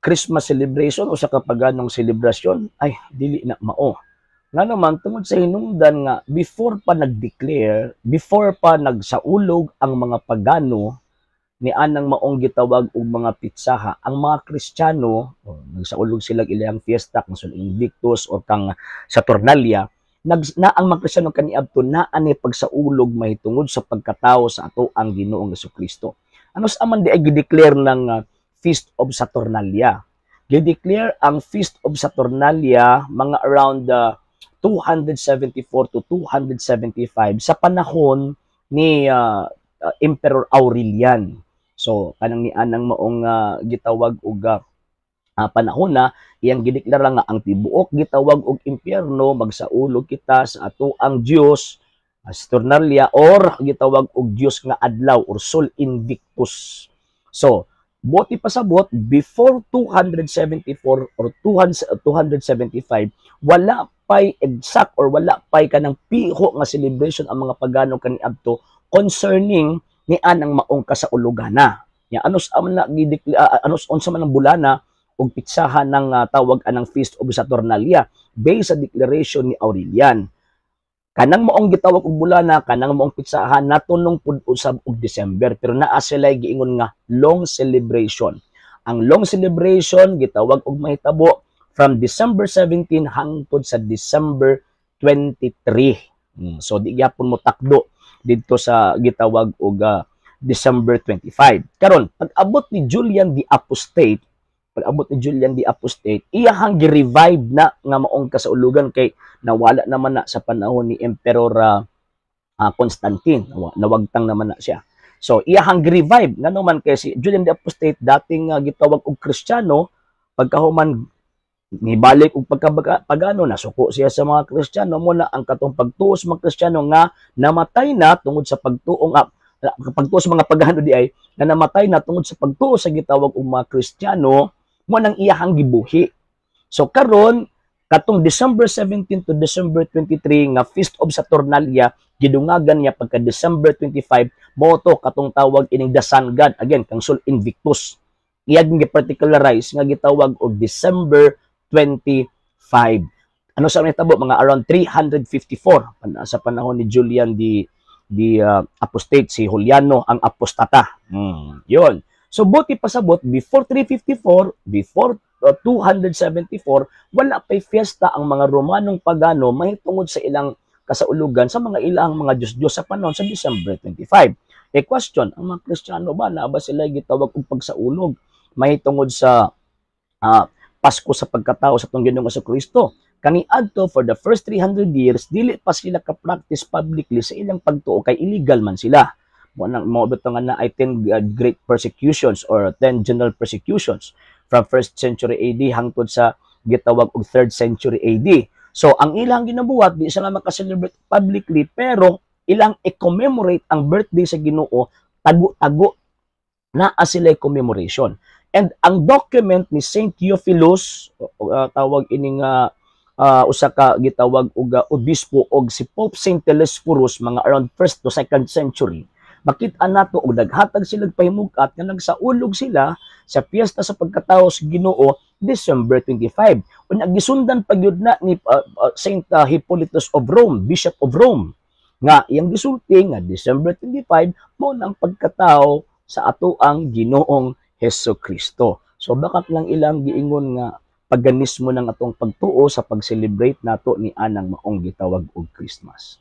Christmas celebration usa ka paganong selebrasyon? Ay, dili na mao. Ngano man, tungod sa hinungdan nga before pa nag-declare, before pa nagsaulog ang mga pagano ni anang maong gitawag og mga pitsaha, ang mga Kristiyano, oh, nagsaulog sila ilang fiesta kang Sol Invictus or kang Saturnalia, nag, na ang mga Kristiyano kaniadto naa ni pagsaulog mahitungod sa pagkatao sa ato ang Ginoong Kristo. Ano sa man di ay gideclare ng Feast of Saturnalia? Gideclare ang Feast of Saturnalia mga around 274 to 275 sa panahon ni Emperor Aurelian. So kanang ni anang maong gitawag og panahon na iyang gideklara nga ang tibuok gitawag og impyerno magsaulog kita sa ato ang Dios Saturnalia or gitawag og Dios nga adlaw or Sol Invictus. So, buot ipasabot, before 274 or 200, 275, wala pay exact or wala pay kanang piho nga celebration ang mga pagano kaniadto concerning ni anang maong kasaulogana. Ya ano sa man na ano unsa man ang bulana og pitsahan ng tawag anang Feast of Saturnalia based sa declaration ni Aurelian. Kanang maong gitawag og bulana, kanang maong pitsahan natunong pud usab og December, pero naa sila giingon nga long celebration. Ang long celebration gitawag og mahitabo from December 17 hangtod sa December 23. So di gyapon mo takdo didto sa gitawag og December 25. Karon, pag-abot ni Julian the Apostate, pag-abot ni Julian the Apostate, iyahang gi-revive na nga maong kasaulugan kay nawala naman na sa panahon ni Emperor Constantine. Nawagtang naman na siya. So, iyahang gi-revive ngano man kay si Julian the Apostate dating gitawag og Kristiyano, pagkahuman nibalik og pagkapagano, nasuko siya sa mga Kristiyano. Mo na ang katong pagtuo sa mga Kristiyano nga namatay na tungod sa pagtuo nga pagtuo sa mga pagano di ay nga namatay na tungod sa pagtuo sa gitawag og mga Kristiyano, mo nang iyahang gibuhi. So karon, katong December 17 to December 23 nga Feast of Saturnalia, gidungagan niya pagka December 25 mo to katong tawag ining the Sun God again, kang Sol Invictus, iyang gi-particularize nga gitawag og December 25. Ano sa nahitabo mga around 354 sa panahon ni Julian the Apostate, si Juliano ang Apostata. Yun. So buot ipasabot, before 354, before 274, wala pay fiesta ang mga Romanong pagano mahitungod sa ilang kasaulugan sa mga ilang mga Diyos-Diyos sa panahon sa December 25. E question, ang mga Kristiyano ba, naa ba sila gitawag og pagsaulog mahitungod sa Pasko sa pagkatao sa atong Ginoong Kristo? Kaniadto, for the first 300 years, dili pa sila ka-practice publicly sa ilang pagtuo kay illegal man sila. Mo nang mo nga na ay 10 great persecutions or 10 general persecutions from 1st century AD hangtod sa gitawag og 3rd century AD. So ang ilang ginabuhat, di sila maka-celebrate publicly, pero ilang i-commemorate ang birthday sa Ginoo tago-tago, naa sila commemoration. And ang document ni Saint Theophilus, tawag ining usa ka gitawag og obispo, og si Pope Saint Telesphorus mga around 1st to 2nd century, makita nato og naghatag sila pahimug-at nga nagsaulog sila sa piyesta sa pagkatao sa Ginoo December 25. Unya gisundan pa gyud na ni Saint Hippolytus of Rome, Bishop of Rome, nga iyang gisulti nga December 25 mao nang pagkatao sa ato ang Ginoong Hesus Kristo. So bakat lang ilang giingon nga paganismo ng atong pagtuo sa pag-celebrate nato ni anang maong gitawag og Christmas.